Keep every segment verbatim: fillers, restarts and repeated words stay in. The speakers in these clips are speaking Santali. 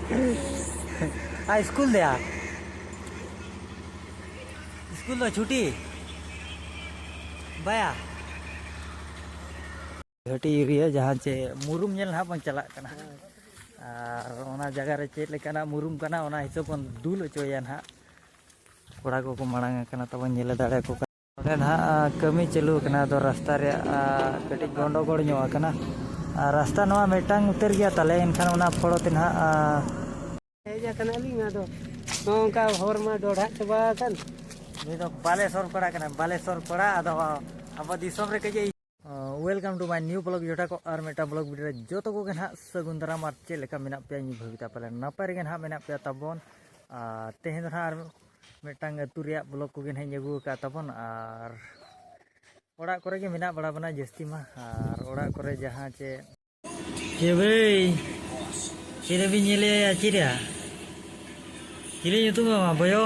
ᱟᱨ ᱥᱠᱩᱞ ᱫᱮᱭᱟ, ᱥᱠᱩᱞ ᱫᱚ ᱪᱷᱩᱴᱤ ᱵᱟᱭᱟ᱾ ᱜᱷᱟᱹᱴᱤ ᱮᱨᱤᱭᱟ, ᱡᱟᱦᱟᱸ ᱪᱮ ᱢᱩᱨᱩᱢ ᱧᱮᱞ ᱱᱟᱦᱟᱜ ᱵᱚᱱ ᱪᱟᱞᱟᱜ ᱠᱟᱱᱟ᱾ ᱟᱨ ᱚᱱᱟ ᱡᱟᱭᱜᱟ ᱨᱮ ᱪᱮᱫ ᱞᱮᱠᱟᱱᱟᱜ ᱢᱩᱨᱩᱢ ᱠᱟᱱᱟ, ᱚᱱᱟ ᱦᱤᱥᱟᱹᱵ ᱵᱚᱱ ᱫᱩᱞ ᱦᱚᱪᱚᱭᱟ ᱱᱟᱦᱟᱜ᱾ ᱠᱚᱲᱟ ᱠᱚᱠᱚ ᱢᱟᱲᱟᱝ ᱟᱠᱟᱱᱟ, ᱛᱟᱵᱚᱱ ᱧᱮᱞ ᱫᱟᱲᱮᱭᱟᱠᱚ ᱠᱟᱱᱟ᱾ ᱱᱚᱸᱰᱮ ᱱᱟᱦᱟᱜ, ᱟ, ᱠᱟᱹᱢᱤ ᱪᱟᱹᱞᱩ ᱟᱠᱟᱱᱟ, ᱟᱫᱚ ᱨᱟᱥᱛᱟ ᱨᱮᱭᱟᱜ, ᱟ, ᱠᱟᱹᱴᱤᱡ ᱜᱚᱱᱰᱚᱜᱳᱲ ᱧᱚᱜ ᱟᱠᱟᱱᱟ᱾ ᱟᱨ ᱨᱟᱥᱛᱟ ᱱᱚᱣᱟ ᱢᱤᱫᱴᱟᱝ ᱩᱛᱟᱹᱨ ᱜᱮᱭᱟ ᱛᱟᱞᱮ, ᱮᱱᱠᱷᱟᱱ ᱚᱱᱟ ᱯᱷᱚᱲᱚ ᱛᱮ ᱱᱟᱦᱟᱜ, ᱟ, ᱦᱮᱡ ᱟᱠᱟᱱᱟᱞᱤᱧ, ᱟᱫᱚ ᱱᱚᱜᱼᱚ ᱱᱚᱝᱠᱟ ᱦᱚᱨ ᱢᱟ ᱰᱚᱰᱷᱟᱜ ᱪᱟᱵᱟ ᱟᱠᱟᱱ᱾ ᱱᱩᱭ ᱫᱚ ᱵᱟᱞᱮᱥᱚᱨ ᱠᱚᱲᱟ ᱠᱟᱱᱟᱭ, ᱵᱟᱞᱮᱥᱚᱨ ᱠᱚᱲᱟ᱾ ᱟᱫᱚ ᱟᱵᱚ ᱫᱤᱥᱚᱢ ᱨᱮ ᱠᱟᱹᱡ ᱮ, ᱟ, welcome to my new vlog, ᱡᱚᱴᱟ ᱠᱚ, ᱟᱨ ᱢᱤᱫᱴᱟᱝ vlog video ᱨᱮ ᱡᱚᱛᱚ ᱠᱚᱜᱮ ᱱᱟᱦᱟᱜ ᱥᱟᱹᱜᱩᱱ ᱫᱟᱨᱟᱢ᱾ ᱟᱨ ᱪᱮᱫ ᱞᱮᱠᱟ ᱢᱮᱱᱟᱜ ᱯᱮᱭᱟ? ᱤᱧ ᱵᱷᱟᱹᱵᱤᱛᱟ ᱯᱟᱞᱮ ᱱᱟᱯᱟᱭ ᱨᱮᱜᱮ ᱱᱟᱦᱟᱜ ᱢᱮᱱᱟᱜ ᱯᱮᱭᱟ ᱛᱟᱵᱚᱱ᱾ ᱟᱨ ᱛᱮᱦᱮᱧ ᱫᱚ ᱱᱟᱦᱟᱜ ᱟᱨ ᱢᱤᱫᱴᱟᱝ ᱟᱹᱛᱩ ᱨᱮᱭᱟᱜ vlog ᱠᱚᱜᱮ ᱱᱟᱦᱟᱜ ᱤᱧ ᱟᱹᱜᱩ ᱟᱠᱟᱫ ᱛᱟᱵᱚᱱ᱾ ᱟᱨ ᱚᱲᱟᱜ ᱠᱚᱨᱮ ᱜᱮ ᱢᱮᱱᱟᱜ ᱵᱟᱲᱟ ᱵᱚᱱᱟ ᱡᱟᱹᱥᱛᱤ ᱢᱟ, ᱟᱨ ᱚᱲᱟᱜ ᱠᱚᱨᱮ ᱡᱟᱦᱟᱸ ᱪᱮ ᱪᱮ ᱵᱷᱟᱹᱭ, ᱪᱮᱫ ᱵᱤᱱ ᱧᱮᱞᱮᱭᱟ? ᱪᱮᱫ ᱨᱮᱭᱟᱜ? ᱪᱤᱞᱤ ᱧᱩᱛᱩᱢ ᱟᱢᱟ? ᱵᱚᱭᱚ?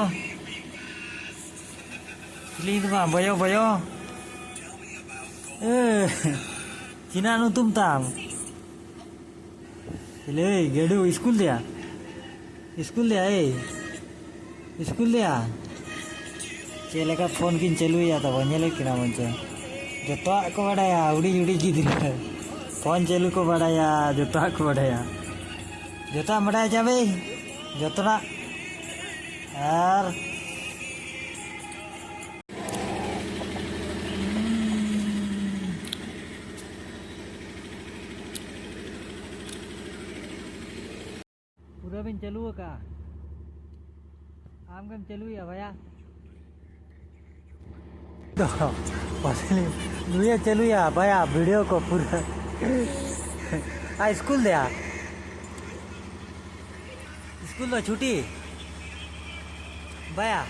ᱪᱤᱞᱤ ᱧᱩᱛᱩᱢ ᱟᱢᱟ? ᱵᱚᱭᱚ, ᱵᱚᱭᱚ? ᱮ, ᱪᱤᱱᱟ ᱧᱩᱛᱩᱢ ᱛᱟᱢ? ᱪᱤᱞᱤ ᱜᱮᱰᱩ ᱤᱥᱠᱩᱞ ᱫᱮᱭᱟ? ᱤᱥᱠᱩᱞ ᱫᱮᱭᱟ, ᱮᱭ, ᱤᱥᱠᱩᱞ ᱫᱮᱭᱟ᱾ ᱪᱮᱫ ᱞᱮᱠᱟ ᱯᱷᱳᱱ ᱠᱤᱱ ᱪᱟᱹᱞᱩᱭᱟ ᱛᱟᱵᱚ, ᱧᱮᱞᱮᱫ ᱠᱤᱱᱟ ᱵᱚᱱ ᱪᱮ? ᱡᱚᱛᱚᱣᱟᱜ ᱠᱚ ᱵᱟᱰᱟᱭᱟ, ᱦᱩᱰᱤᱧ ᱦᱩᱰᱤᱧ ᱜᱤᱫᱽᱨᱟᱹ᱾ ᱯᱷᱳᱱ ᱪᱟᱹᱞᱩ ᱠᱚ ᱵᱟᱰᱟᱭᱟ, ᱡᱚᱛᱚᱣᱟᱜ ᱠᱚ ᱵᱟᱰᱟᱭᱟ᱾ ᱡᱚᱛᱚᱣᱟᱜ ᱮᱢ ᱵᱟᱰᱟᱭᱟ ᱪᱮ ᱵᱮ? ᱡᱚᱛᱚᱱᱟᱜ᱾ ᱟᱨ ᱯᱩᱨᱟᱹ ᱵᱤᱱ ᱪᱟᱹᱞᱩ ᱟᱠᱟᱫᱼᱟ? ᱟᱢ ᱜᱮᱢ ᱪᱟᱹᱞᱩᱭᱟ ᱵᱷᱟᱭᱟ? ᱫᱚ, ᱱᱩᱭᱮ ᱪᱟᱹᱞᱩᱭᱟ ᱵᱷᱟᱭᱟ ᱵᱷᱤᱰᱤᱭᱳ ᱠᱚ ᱯᱩᱨᱟᱹ᱾ ᱟᱨ ᱥᱠᱩᱞ ᱫᱮᱭᱟ, ᱥᱠᱩᱞ ᱫᱚ ᱪᱷᱩᱴᱤ ᱵᱷᱟᱭᱟ᱾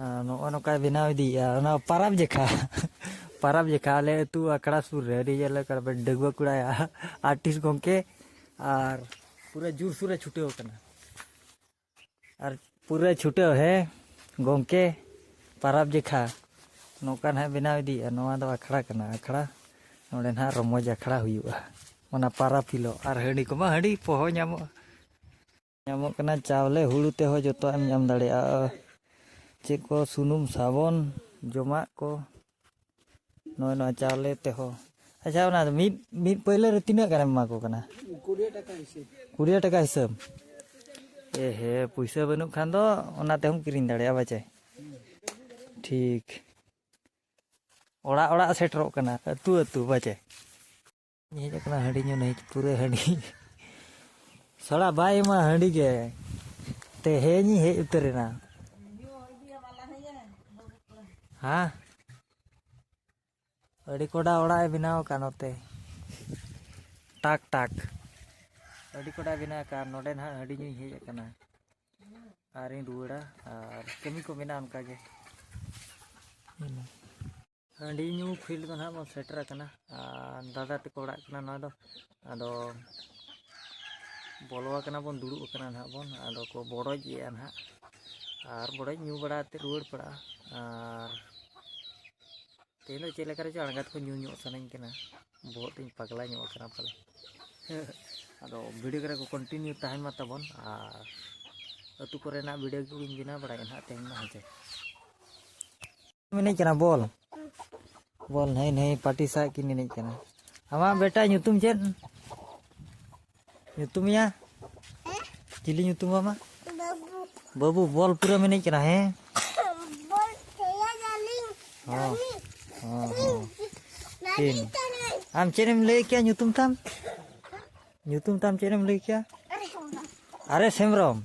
ᱟᱨ ᱱᱚᱜᱼᱚ ᱱᱚᱝᱠᱟᱭ ᱵᱮᱱᱟᱣ ᱤᱫᱤᱭᱮᱫᱼᱟ ᱚᱱᱟ ᱯᱟᱨᱟᱵᱽ ᱡᱮᱠᱷᱟ᱾ ᱯᱟᱨᱟᱵᱽ ᱡᱮᱠᱷᱟ ᱟᱞᱮ ᱟᱹᱛᱩ ᱟᱠᱷᱲᱟ ᱥᱩᱨ ᱨᱮ ᱟᱹᱰᱤ ᱡᱟᱞᱮ ᱠᱟᱨ ᱰᱟᱹᱜᱩᱣᱟᱹ ᱠᱚᱲᱟ ᱟᱨᱴᱤᱥᱴ ᱜᱚᱢᱠᱮ ᱟᱨ ᱯᱩᱨᱟᱹ ᱡᱳᱨᱥᱳᱨ ᱮ ᱪᱷᱩᱴᱟᱹᱣ ᱟᱠᱟᱱᱟ᱾ ᱟᱨ ᱯᱩᱨᱟᱹ ᱪᱷᱩᱴᱟᱹᱣ, ᱦᱮᱸ ᱜᱚᱢᱠᱮ, ᱯᱟᱨᱟᱵᱽ ᱡᱮᱠᱷᱟ ᱱᱚᱝᱠᱟ ᱱᱟᱦᱟᱜ ᱵᱮᱱᱟᱣ ᱤᱫᱤᱭᱮᱫᱼᱟ᱾ ᱱᱚᱣᱟ ᱫᱚ ᱟᱠᱷᱲᱟ ᱠᱟᱱᱟ, ᱟᱠᱷᱲᱟ᱾ ᱱᱚᱰᱮ ᱱᱟᱦᱟᱜ ᱨᱚᱢᱚᱡᱽ ᱟᱠᱷᱲᱟ ᱦᱩᱭᱩᱜᱼᱟ ᱚᱱᱟ ᱯᱟᱨᱟᱵᱽ ᱦᱤᱞᱳᱜ᱾ ᱟᱨ ᱦᱟᱺᱰᱤ ᱠᱚᱢᱟ ᱦᱟᱺᱰᱤ ᱯᱚᱦᱚ ᱧᱟᱢᱚᱜᱼᱟ, ᱧᱟᱢᱚᱜ ᱠᱟᱱᱟ᱾ ᱪᱟᱣᱞᱮ ᱦᱩᱲᱩ ᱛᱮᱦᱚᱸ ᱡᱚᱛᱚᱣᱟᱜ ᱮᱢ ᱧᱟᱢ ᱫᱟᱲᱮᱭᱟᱜᱼᱟ᱾ ᱪᱮᱫ ᱠᱚ ᱥᱩᱱᱩᱢ ᱥᱟᱵᱚᱱ ᱡᱚᱢᱟᱜ ᱠᱚ ᱱᱚᱜᱼᱚᱭ ᱱᱚᱣᱟ ᱪᱟᱣᱞᱮ ᱛᱮᱦᱚᱸ᱾ ᱟᱪᱪᱷᱟ, ᱚᱱᱟ ᱫᱚ ᱢᱤᱫ, ᱢᱤᱫ ᱯᱟᱹᱭᱞᱟᱹ ᱨᱮ ᱛᱤᱱᱟᱹᱜ ᱜᱟᱱᱮᱢ ᱮᱢᱟ ᱠᱚ ᱠᱟᱱᱟ? ᱠᱩᱲᱤ ᱴᱟᱠᱟ ᱦᱤᱥᱟᱹᱵ᱾ ᱮ ᱦᱮ, ᱯᱩᱭᱥᱟᱹ ᱵᱟᱹᱱᱩᱜ ᱠᱷᱟᱱ ᱫᱚ ᱚᱱᱟ ᱛᱮᱦᱚᱸᱢ ᱠᱤᱨᱤᱧ ᱫᱟᱲᱮᱭᱟᱜᱼᱟ, ᱵᱟᱪᱮ? ᱴᱷᱤᱠ᱾ ᱚᱲᱟᱜ ᱚᱲᱟᱜ ᱥᱮᱴᱮᱨᱚᱜ ᱠᱟᱱᱟ, ᱟᱹᱛᱩ ᱟᱹᱛᱩ, ᱵᱟᱪᱮ? ᱦᱮᱡ ᱟᱠᱟᱱᱟ ᱦᱟᱺᱰᱤ ᱧᱩ, ᱱᱟᱹᱭ ᱯᱩᱨᱟᱹ ᱦᱟᱺᱰᱤ᱾ ᱥᱟᱞᱟ ᱵᱟᱭ ᱮᱢᱟ ᱦᱟᱺᱰᱤ ᱜᱮ᱾ ᱛᱮᱦᱮᱧᱤᱧ ᱦᱮᱡ ᱩᱛᱟᱹᱨᱮᱱᱟ᱾ ᱦᱮᱸ? ᱟᱹᱰᱤ ᱠᱚᱰᱟ ᱚᱲᱟᱜ ᱮ ᱵᱮᱱᱟᱣ ᱟᱠᱟᱫ ᱱᱚᱛᱮ᱾ ᱴᱟᱠ ᱴᱟᱠ᱾ ᱟᱹᱰᱤ ᱠᱚᱰᱟ ᱵᱮᱱᱟᱣ ᱟᱠᱟᱫ᱾ ᱱᱚᱰᱮ ᱱᱟᱦᱟᱜ ᱦᱟᱺᱰᱤ ᱧᱩᱧ ᱦᱮᱡ ᱟᱠᱟᱱᱟ᱾ ᱟᱨᱤᱧ ᱨᱩᱣᱟᱹᱲᱟ᱾ ᱟᱨ ᱠᱟᱹᱢᱤ ᱠᱚ ᱢᱮᱱᱟᱜᱼᱟ ᱚᱱᱠᱟ ᱜᱮ᱾ ᱦᱟᱺᱰᱤ ᱧᱩ ᱯᱷᱤᱞᱰ ᱫᱚ ᱱᱟᱦᱟᱜ ᱵᱚᱱ ᱥᱮᱴᱮᱨ ᱟᱠᱟᱱᱟ᱾ ᱟᱨ ᱫᱟᱫᱟ ᱛᱟᱠᱚ ᱚᱲᱟᱜ ᱠᱟᱱᱟ ᱱᱚᱣᱟ ᱫᱚ᱾ ᱟᱫᱚ ᱵᱚᱞᱚ ᱟᱠᱟᱱᱟ ᱵᱚᱱ, ᱫᱩᱲᱩᱵ ᱟᱠᱟᱱᱟ ᱱᱟᱦᱟᱜ ᱵᱚᱱ᱾ ᱟᱫᱚ ᱠᱚ ᱵᱚᱰᱚᱡ ᱮᱜᱼᱟ ᱱᱟᱦᱟᱜ᱾ ᱟᱨ ᱵᱚᱰᱚᱡ ᱧᱩ ᱵᱟᱲᱟ ᱠᱟᱛᱮ ᱨᱩᱣᱟᱹᱲ ᱯᱟᱲᱟᱜᱼᱟ᱾ ᱟᱨ ᱛᱮᱦᱮᱧ ᱫᱚ ᱪᱮᱫ ᱞᱮᱠᱟ ᱨᱮᱪᱚ ᱟᱬᱜᱟᱛ ᱠᱚ ᱧᱩ ᱧᱚᱜ ᱥᱟᱱᱟᱧ ᱠᱟᱱᱟ᱾ ᱵᱚᱦᱚᱜ ᱛᱤᱧ ᱯᱟᱜᱽᱞᱟ ᱧᱚᱜ ᱟᱠᱟᱱᱟ ᱯᱟᱞᱮ᱾ ᱟᱫᱚ ᱵᱷᱤᱰᱤᱭᱳ ᱠᱚᱨᱮ ᱠᱚ ᱠᱚᱱᱴᱤᱱᱤᱭᱩ ᱛᱟᱦᱮᱱ ᱢᱟ ᱛᱟᱵᱚᱱ᱾ ᱟᱨ ᱟᱹᱛᱩ ᱠᱚᱨᱮᱱᱟᱜ ᱵᱷᱤᱰᱤᱭᱳ ᱠᱚᱜᱤᱧ ᱵᱮᱱᱟᱣ ᱵᱟᱲᱟᱭᱟ ᱱᱟᱦᱟᱜ ᱛᱮᱦᱮᱧ ᱢᱟ, ᱦᱮᱸ ᱪᱮ? ᱮᱱᱮᱡ ᱠᱟᱱᱟ ᱵᱚᱞ᱾ ᱵᱚᱞ ᱱᱟᱹᱭ ᱱᱟᱹᱭ ᱯᱟᱴᱤ ᱥᱟᱵ ᱠᱤᱱ ᱮᱱᱮᱡ ᱠᱟᱱᱟ᱾ ᱟᱢᱟᱜ ᱵᱮᱴᱟ ᱧᱩᱛᱩᱢ ᱪᱮᱫ? ᱧᱩᱛᱩᱢ ᱭᱟ? ᱪᱤᱞᱤ ᱧᱩᱛᱩᱢ ᱟᱢᱟᱜ? ᱵᱟᱹᱵᱩ᱾ ᱵᱟᱹᱵᱩ, ᱵᱚᱞ ᱯᱩᱨᱟᱹᱢ ᱮᱱᱮᱡ ᱠᱟᱱᱟ, ᱦᱮᱸ? ᱵᱚᱞ ᱠᱷᱮᱞᱟ ᱡᱟᱞᱤᱧ᱾ ᱦᱚᱸ᱾ ᱡᱟᱞᱤᱧ᱾ ᱦᱚᱸ, ᱦᱚᱸ᱾ ᱞᱟᱹᱜᱤᱫ ᱴᱷᱤᱠ᱾ ᱠᱟᱱᱟᱭ᱾ ᱟᱢ ᱪᱮᱫ ᱮᱢ ᱞᱟᱹᱭ ᱠᱮᱭᱟ ᱧᱩᱛᱩᱢ ᱛᱟᱢ? ᱧᱩᱛᱩᱢ ᱛᱟᱢ ᱪᱮᱫ ᱮᱢ ᱞᱟᱹᱭ ᱠᱮᱭᱟ? ᱟᱨᱮ ᱦᱮᱢᱵᱨᱚᱢ᱾ ᱟᱨᱮᱥ ᱦᱮᱢᱵᱨᱚᱢ᱾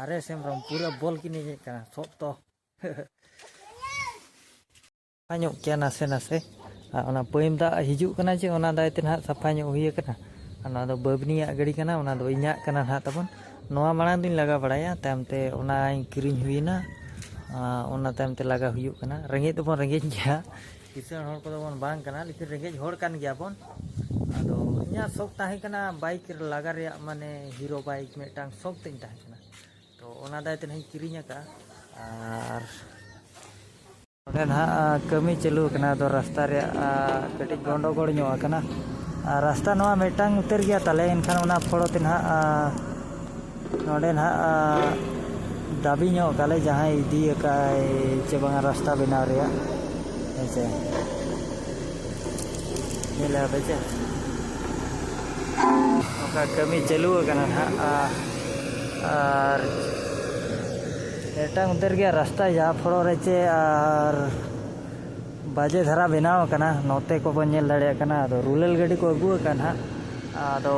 ᱟᱨᱮᱥ ᱦᱮᱢᱵᱨᱚᱢ, ᱯᱩᱨᱟᱹ ᱵᱚᱞ ᱠᱤᱱ ᱮᱱᱮᱡ ᱠᱟᱱᱟ, ᱥᱚᱠᱛᱚ᱾ ᱥᱟᱯᱷᱟ ᱧᱚᱜ ᱠᱮᱭᱟ ᱱᱟᱥᱮ ᱱᱟᱥᱮ᱾ ᱟᱨ ᱚᱱᱟ ᱯᱟᱹᱭᱤᱯ ᱫᱟᱜ ᱦᱤᱡᱩᱜ ᱠᱟᱱᱟ ᱡᱮ, ᱚᱱᱟ ᱫᱟᱭ ᱛᱮ ᱱᱟᱦᱟᱜ ᱥᱟᱯᱷᱟ ᱧᱚᱜ ᱦᱩᱭ ᱟᱠᱟᱱᱟ᱾ ᱟᱨ ᱱᱚᱣᱟ ᱫᱚ ᱵᱟᱹᱵᱽᱱᱤᱭᱟᱜ ᱜᱟᱹᱰᱤ ᱠᱟᱱᱟ, ᱚᱱᱟ ᱫᱚ ᱤᱧᱟᱹᱜ ᱠᱟᱱᱟ ᱱᱟᱦᱟᱜ ᱛᱟᱵᱚᱱ᱾ ᱱᱚᱣᱟ ᱢᱟᱲᱟᱝ ᱫᱚᱧ ᱞᱟᱜᱟ ᱵᱟᱲᱟᱭᱟ, ᱛᱟᱭᱚᱢ ᱛᱮ ᱚᱱᱟᱧ ᱠᱤᱨᱤᱧ ᱦᱩᱭᱮᱱᱟ᱾ ᱟᱨ ᱚᱱᱟ ᱛᱟᱭᱚᱢ ᱛᱮ ᱞᱟᱜᱟ ᱦᱩᱭᱩᱜ ᱠᱟᱱᱟ᱾ ᱨᱮᱸᱜᱮᱡ ᱫᱚᱵᱚᱱ ᱨᱮᱸᱜᱮᱡ ᱜᱮᱭᱟ᱾ ᱠᱤᱥᱟᱹᱬ ᱦᱚᱲ ᱠᱚᱫᱚ ᱵᱚᱱ ᱵᱟᱝ ᱠᱟᱱᱟ, ᱞᱮᱠᱤᱱ ᱨᱮᱸᱜᱮᱡ ᱦᱚᱲ ᱠᱟᱱ ᱜᱮᱭᱟ ᱵᱚᱱ᱾ ᱟᱫᱚ ᱤᱧᱟᱹᱜ ᱥᱚᱠ ᱛᱟᱦᱮᱸ ᱠᱟᱱᱟ ᱵᱟᱭᱤᱠ ᱞᱟᱜᱟ ᱨᱮᱭᱟᱜ, ᱢᱟᱱᱮ ᱦᱤᱨᱳ ᱵᱟᱭᱤᱠ ᱢᱤᱫᱴᱟᱝ ᱥᱚᱠ ᱛᱤᱧ ᱛᱟᱦᱮᱸ ᱠᱟᱱᱟ᱾ ᱛᱚ ᱚᱱᱟ ᱫᱟᱭ ᱛᱮ ᱱᱟᱦᱟᱜ ᱤᱧ ᱠᱤᱨᱤᱧ ᱟᱠᱟᱫᱼᱟ᱾ ᱟᱨ ᱱᱚᱸᱰᱮ ᱱᱟᱦᱟᱜ, ᱟ, ᱠᱟᱹᱢᱤ ᱪᱟᱹᱞᱩ ᱟᱠᱟᱱᱟ, ᱟᱫᱚ ᱨᱟᱥᱛᱟ ᱨᱮᱭᱟᱜ, ᱟ, ᱠᱟᱹᱴᱤᱡ ᱜᱚᱱᱰᱚᱜᱳᱲ ᱧᱚᱜ ᱟᱠᱟᱱᱟ᱾ ᱟᱨ ᱨᱟᱥᱛᱟ ᱱᱚᱣᱟ ᱢᱤᱫᱴᱟᱝ ᱩᱛᱟᱹᱨ ᱜᱮᱭᱟ ᱛᱟᱞᱮ, ᱮᱱᱠᱷᱟᱱ ᱚᱱᱟ ᱯᱷᱚᱲᱚ ᱛᱮ ᱱᱟᱦᱟᱜ, ᱟ, ᱱᱚᱸᱰᱮ ᱱᱟᱦᱟᱜ, ᱟ, ᱫᱟᱹᱵᱤ ᱧᱚᱜ ᱟᱠᱟᱫ ᱞᱮ ᱡᱟᱦᱟᱸᱭ ᱤᱫᱤ ᱟᱠᱟᱫ ᱪᱮ ᱵᱟᱝᱟ ᱨᱟᱥᱛᱟ ᱵᱮᱱᱟᱣ ᱨᱮᱭᱟᱜ, ᱦᱮᱸ ᱥᱮ᱾ ᱧᱮᱞᱮᱜᱼᱟ ᱯᱮ ᱪᱮ? ᱱᱚᱝᱠᱟ ᱠᱟᱹᱢᱤ ᱪᱟᱹᱞᱩ ᱟᱠᱟᱱᱟ ᱱᱟᱦᱟᱜ, ᱟ-, ᱟᱨ ᱢᱤᱫᱴᱟᱝ ᱩᱛᱟᱹᱨ ᱜᱮᱭᱟ ᱨᱟᱥᱛᱟ, ᱡᱟᱦᱟᱸ ᱯᱷᱚᱲᱚ ᱨᱮ ᱪᱮ ᱟᱨ ᱵᱟᱡᱮ ᱫᱷᱟᱨᱟ ᱵᱮᱱᱟᱣ ᱟᱠᱟᱱᱟ᱾ ᱱᱚᱛᱮ ᱠᱚᱵᱚᱱ ᱧᱮᱞ ᱫᱟᱲᱮᱭᱟᱜ ᱠᱟᱱᱟ, ᱟᱫᱚ ᱨᱩᱞᱟᱞ ᱜᱟᱹᱰᱤ ᱠᱚ ᱟᱹᱜᱩ ᱟᱠᱟᱫ ᱱᱟᱦᱟᱜ᱾ ᱟᱫᱚ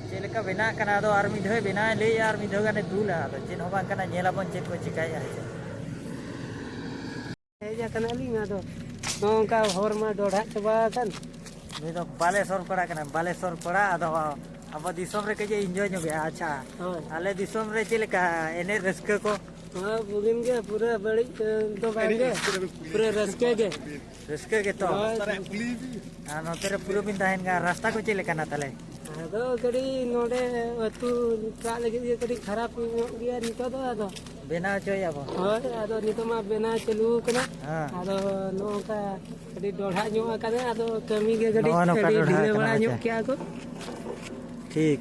ᱪᱮᱫ ᱞᱮᱠᱟ ᱵᱮᱱᱟᱜ ᱠᱟᱱᱟ, ᱟᱫᱚ ᱟᱨ ᱢᱤᱫ ᱫᱷᱟᱣ ᱵᱮᱱᱟᱣ ᱞᱟᱹᱭᱮᱫᱼᱟ, ᱟᱨ ᱢᱤᱫ ᱫᱷᱟᱣ ᱜᱟᱱᱮ ᱫᱩᱞᱟ᱾ ᱟᱫᱚ ᱪᱮᱫ ᱦᱚᱸ ᱵᱟᱝ ᱠᱟᱱᱟ, ᱧᱮᱞ ᱟᱵᱚᱱ ᱪᱮᱫ ᱠᱚ ᱪᱤᱠᱟᱹᱭᱮᱫᱼᱟ ᱦᱮᱸ ᱥᱮ᱾ ᱦᱮᱡ ᱟᱠᱟᱱᱟᱞᱤᱧ, ᱟᱫᱚ ᱱᱚᱜᱼᱚ ᱱᱚᱝᱠᱟ ᱦᱚᱨ ᱢᱟ ᱰᱚᱰᱷᱟᱜ ᱪᱟᱵᱟ ᱟᱠᱟᱱ᱾ ᱱᱩᱭ ᱫᱚ ᱵᱟᱞᱮᱥᱚᱨ ᱠᱚᱲᱟ ᱠᱟᱱᱟ, ᱵᱟᱞᱮᱥᱚᱨ ᱠᱚᱲᱟ᱾ ᱟᱫᱚ ᱟᱵᱚ ᱫᱤᱥᱚᱢ ᱨᱮ ᱠᱟᱹᱡ ᱮ ᱤᱱᱡᱚᱭ ᱧᱚᱜᱮᱜᱼᱟ᱾ ᱟᱪᱪᱷᱟ, ᱦᱳᱭ᱾ ᱟᱞᱮ ᱫᱤᱥᱚᱢ ᱨᱮ ᱪᱮᱫ ᱞᱮᱠᱟ ᱮᱱᱮᱡ ᱨᱟᱹᱥᱠᱟᱹ ᱠᱚ? ᱦᱳᱭ, ᱵᱩᱜᱤᱱ ᱜᱮ, ᱯᱩᱨᱟᱹ ᱵᱟᱹᱲᱤᱡ, ᱮ, ᱫᱚ ᱵᱟᱝ ᱜᱮ, ᱯᱩᱨᱟᱹ ᱨᱟᱹᱥᱠᱟᱹ ᱜᱮ᱾ ᱨᱟᱹᱥᱠᱟᱹ ᱜᱮᱛᱚ? ᱦᱳᱭ᱾ ᱟᱨ ᱱᱚᱛᱮ ᱨᱮ ᱯᱩᱨᱟᱹ ᱵᱤᱱ ᱛᱟᱦᱮᱱ ᱠᱟᱱᱟ, ᱨᱟᱥᱛᱟ ᱠᱚ ᱪᱮᱫ ᱞᱮᱠᱟᱱᱟ ᱛᱟᱞᱮ? ᱟᱫᱚ ᱠᱟᱹᱴᱤᱡ ᱱᱚᱰᱮ ᱟᱹᱛᱩ ᱪᱟᱞᱟᱜ ᱞᱟᱹᱜᱤᱫ ᱜᱮ ᱠᱟᱹᱴᱤᱡ ᱠᱷᱟᱨᱟᱯ ᱧᱚᱜ ᱜᱮᱭᱟ ᱱᱤᱛᱚᱜ ᱫᱚ, ᱟᱫᱚ ᱵᱮᱱᱟᱣ ᱦᱚᱪᱚᱭᱮᱫᱼᱟ ᱵᱚᱱ᱾ ᱦᱳᱭ, ᱟᱫᱚ ᱱᱤᱛᱚᱜ ᱢᱟ ᱵᱮᱱᱟᱣ ᱪᱟᱹᱞᱩ ᱠᱟᱱᱟ᱾ ᱦᱮᱸ᱾ ᱟᱫᱚ ᱱᱚᱝᱠᱟ ᱟᱹᱰᱤ ᱰᱚᱰᱷᱟᱜ ᱧᱚᱜ ᱟᱠᱟᱱᱟ, ᱟᱫᱚ ᱠᱟᱹᱢᱤ ᱜᱮ ᱠᱟᱹᱴᱤᱡ ᱱᱚᱜᱼᱚᱭ ᱱᱚᱝᱠᱟ ᱟᱹᱰᱤ ᱰᱚᱰᱷᱟᱜ ᱰᱷᱤᱞᱟᱹ ᱟᱠᱟᱱᱟ, ᱵᱟᱲᱟ ᱧᱚᱜ ᱦᱮᱸᱥᱮ? ᱠᱮᱜᱼᱟ ᱠᱚ᱾ ᱴᱷᱤᱠ᱾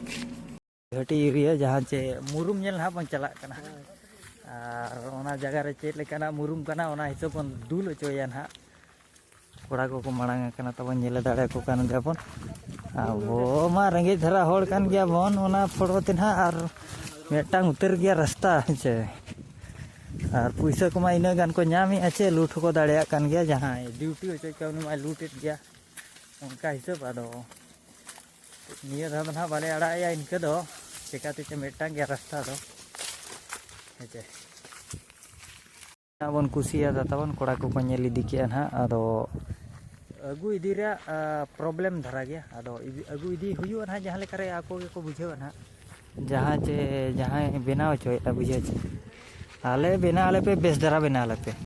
ᱜᱷᱟᱹᱴᱤ ᱮᱨᱤᱭᱟ ᱡᱟᱦᱟᱸ ᱪᱮ ᱢᱩᱨᱩᱢ ᱧᱮᱞ ᱱᱟᱦᱟᱜ ᱵᱚᱱ ᱪᱟᱞᱟᱜ ᱠᱟᱱᱟ᱾ ᱟᱨ ᱚᱱᱟ ᱡᱟᱭᱜᱟ ᱨᱮ ᱪᱮᱫ ᱞᱮᱠᱟᱱᱟᱜ ᱢᱩᱨᱩᱢ ᱠᱟᱱᱟ, ᱚᱱᱟ ᱦᱤᱥᱟᱹᱵ ᱵᱚᱱ ᱫᱩᱞ ᱦᱚᱪᱚᱭᱟ ᱱᱟᱦᱟᱜ᱾ ᱠᱚᱲᱟ ᱠᱚᱠᱚ ᱢᱟᱲᱟᱝ ᱟᱠᱟᱱᱟ ᱛᱟᱵᱚᱱ, ᱧᱮᱞ ᱫᱟᱲᱮᱭᱟᱠᱚ ᱠᱟᱱ ᱜᱮᱭᱟ ᱵᱚᱱ᱾ ᱟᱵᱚ ᱢᱟ ᱨᱮᱸᱜᱮᱡ ᱫᱷᱟᱨᱟ ᱦᱚᱲ ᱠᱟᱱ ᱜᱮᱭᱟ ᱵᱚᱱ, ᱚᱱᱟ ᱯᱷᱚᱲᱚ ᱛᱮ ᱱᱟᱦᱟᱜ ᱟᱨ ᱢᱤᱫᱴᱟᱝ ᱩᱛᱟᱹᱨ ᱜᱮᱭᱟ ᱨᱟᱥᱛᱟ, ᱦᱮᱸ ᱪᱮ᱾ ᱟᱨ ᱯᱩᱭᱥᱟᱹ ᱠᱚᱢᱟ ᱤᱱᱟᱹᱜ ᱜᱟᱱ ᱠᱚ ᱧᱟᱢᱮᱜᱼᱟ ᱪᱮ, ᱞᱩᱴ ᱦᱚᱸᱠᱚ ᱫᱟᱲᱮᱭᱟᱜ ᱠᱟᱱ ᱜᱮᱭᱟ᱾ ᱡᱟᱦᱟᱸᱭ ᱰᱤᱭᱩᱴᱤ ᱦᱚᱪᱚᱭᱮᱫ ᱠᱚᱣᱟ, ᱩᱱᱤ ᱢᱟᱭ ᱞᱩᱴᱮᱫ ᱜᱮᱭᱟ, ᱚᱱᱠᱟ ᱦᱤᱥᱟᱹᱵ᱾ ᱟᱫᱚ ᱱᱤᱭᱟᱹ ᱫᱷᱟᱣ ᱫᱚ ᱱᱟᱦᱟᱜ ᱵᱟᱞᱮ ᱟᱲᱟᱜ ᱮᱭᱟ ᱤᱱᱠᱟᱹ ᱫᱚ, ᱪᱮᱠᱟᱛᱮ ᱪᱚ ᱢᱤᱫᱴᱟᱝ ᱜᱮᱭᱟ ᱨᱟᱥᱛᱟ ᱫᱚ, ᱦᱮᱸ ᱪᱮ᱾ ᱵᱚᱱ ᱠᱩᱥᱤᱭᱟᱫᱟ ᱛᱟᱵᱚᱱ, ᱠᱚᱲᱟ ᱠᱚᱠᱚ ᱧᱮᱞ ᱤᱫᱤ ᱠᱮᱜᱼᱟ ᱱᱟᱦᱟᱜ᱾ ᱟᱫᱚ ᱟᱹᱜᱩ ᱤᱫᱤ ᱨᱮᱭᱟᱜ, ᱟ, ᱯᱨᱚᱵᱞᱮᱢ ᱫᱷᱟᱨᱟ ᱜᱮᱭᱟ᱾ ᱟᱫᱚ ᱤᱫᱤ, ᱟᱹᱜᱩ ᱤᱫᱤ ᱦᱩᱭᱩᱜᱼᱟ ᱱᱟᱦᱟᱜ, ᱡᱟᱦᱟᱸ ᱞᱮᱠᱟᱨᱮ ᱟᱠᱚ ᱜᱮᱠᱚ ᱵᱩᱡᱷᱟᱹᱣᱟ ᱱᱟᱦᱟᱜ, ᱡᱟᱦᱟᱸ ᱪᱮ ᱡᱟᱦᱟᱸᱭ ᱵᱮᱱᱟᱣ ᱦᱚᱪᱚᱭᱮᱫᱼᱟ, ᱵᱩᱡᱷᱟᱹᱣ ᱪᱮ᱾ ᱟᱞᱮ ᱵᱮᱱᱟᱣ ᱟᱞᱮ ᱯᱮ, ᱵᱮᱥ ᱫᱷᱟᱨᱟ ᱵᱮᱱᱟᱣ ᱟᱞᱮ ᱯᱮ᱾